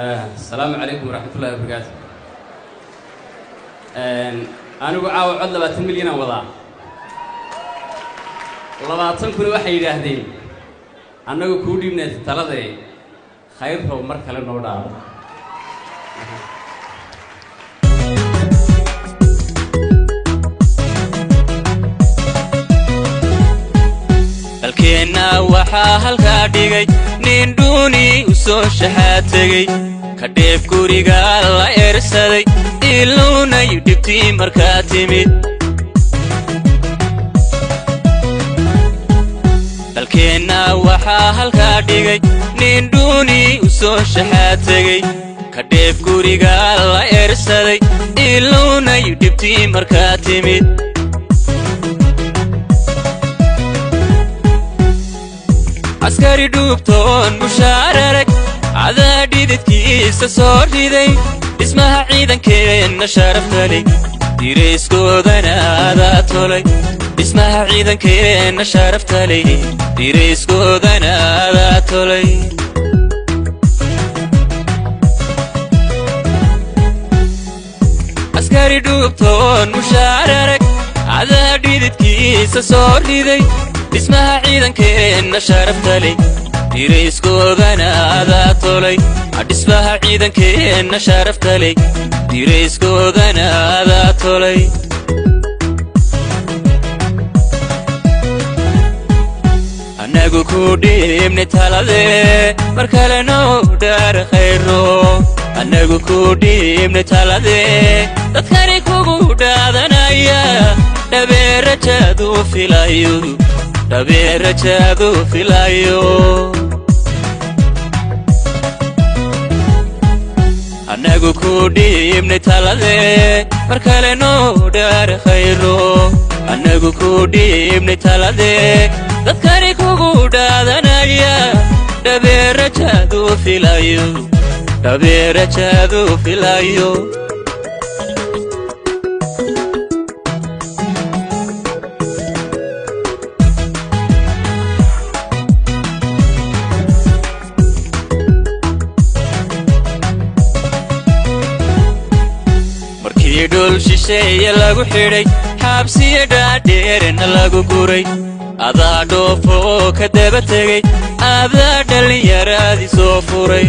Asalaamu calaykum waraxmatullahi wabarakaatu. Anigu caawa cod 20 milyanaan wadaa. 20 kuna waxay yidhaahdeen annagu kuu dhiibnay taladee, Khayrrow, mar kale noo dhaaro. Dalkeenna waxaa halkaa dhigay nin dhuuni u soo shaxaa tegey, ka dheef guriga la eersaday, iluunay dhibtii markaa timid. Dalkeenna waxaa halkaa dhigay nin dhuuni u soo shaxaa tegey, ka dheef guriga la eersaday, iluunay dhibtii markaa timid. Askari dhuubtoon mushaar arag, cadaa dhididkiisa soo riday, dhismaha ciidankeenna sharaftaley, dirayskoodana adaa tolay. Dhismaha ciidankeenna sharaftaley, dirayskoodana adaa tolay. Askari dhuubtoon mushaar arag, cadaa dhididkiisa soo riday, dhismaha ciidankeenna sharaftaley, dirayskoodana adaa tolay. Dhismaha ciidankeenna sharaftaley, dirayskoodana adaa tolay. Annagu ku dhiibnay taladee, mar kale noo dhaar, Khayro. Annagu ku dhiibnay taladee, dadkani kugu dhaadanaya, dhabeerajaadu filayo, dhabeerajaadu filayo. Annagu ku dhiibnay taladee, mar kale noo dhaar, Khayro. Annagu ku dhiibnay taladee, dadkani kugu dhaadanaya, dhabeerajaadu filayo, dhabeerajaadu filayo. Markii dhul shisheeye lagu xidhay, xaabsiyo dhaadheerna lagu guray, adaa dhoofoo ka daba tegey, adaa dhallinyaradii soo furay.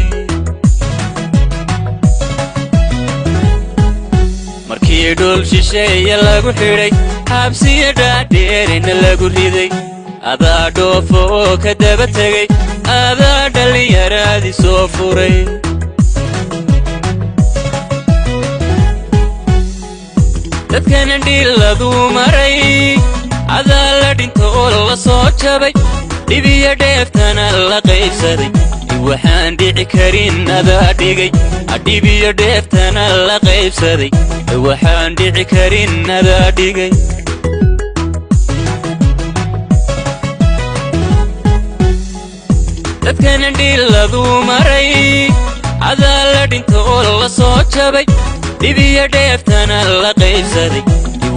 Markii dhul shisheeye lagu xidhay, xaabsiyo dhaadheerna lagu riday, adaa dhoofoo ka daba tegey, adaa dhallinyaradii soo furay. Dadkana dhiiladuu maray, adaa la dhintoo la soo jabay, dhibiyo dheeftana la qaybsaday. Waxaan dhici karin adaa dhigay. Dhibiyo dheeftana la qaybsaday, waxaan dhici karin adaa dhigay. Dadkana dhiiladuu maray, adaa la dhintoo la soo jabay, dhibiyo dheeftana la qaybsaday.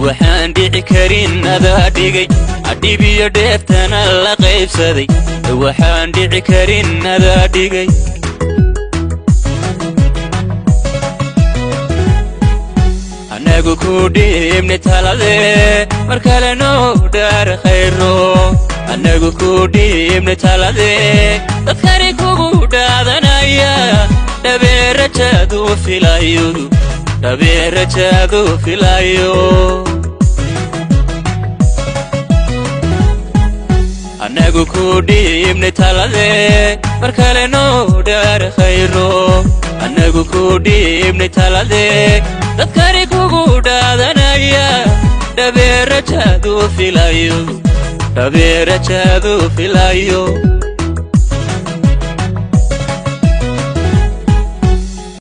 Waxaan dhici karin adaa dhigay. Dhibiyo dheeftana la qaybsaday, waxaan dhici karin adaa dhigay. Annagu ku dhiibnay taladee, mar kale noo dhaar, Khayro. Annagu ku dhiibnay taladee, dadkani kugu dhaadanaya, dhabeerajaadu filayo, dhabeerajaadu filayo. Annagu ku dhiibnay taladee, mar kale noo dhaar, Khayro. Annagu ku dhiibnay taladee, dadkani kugu dhaadanaya, dhabeerajaadu filayo, dhabeerajaadu filayo.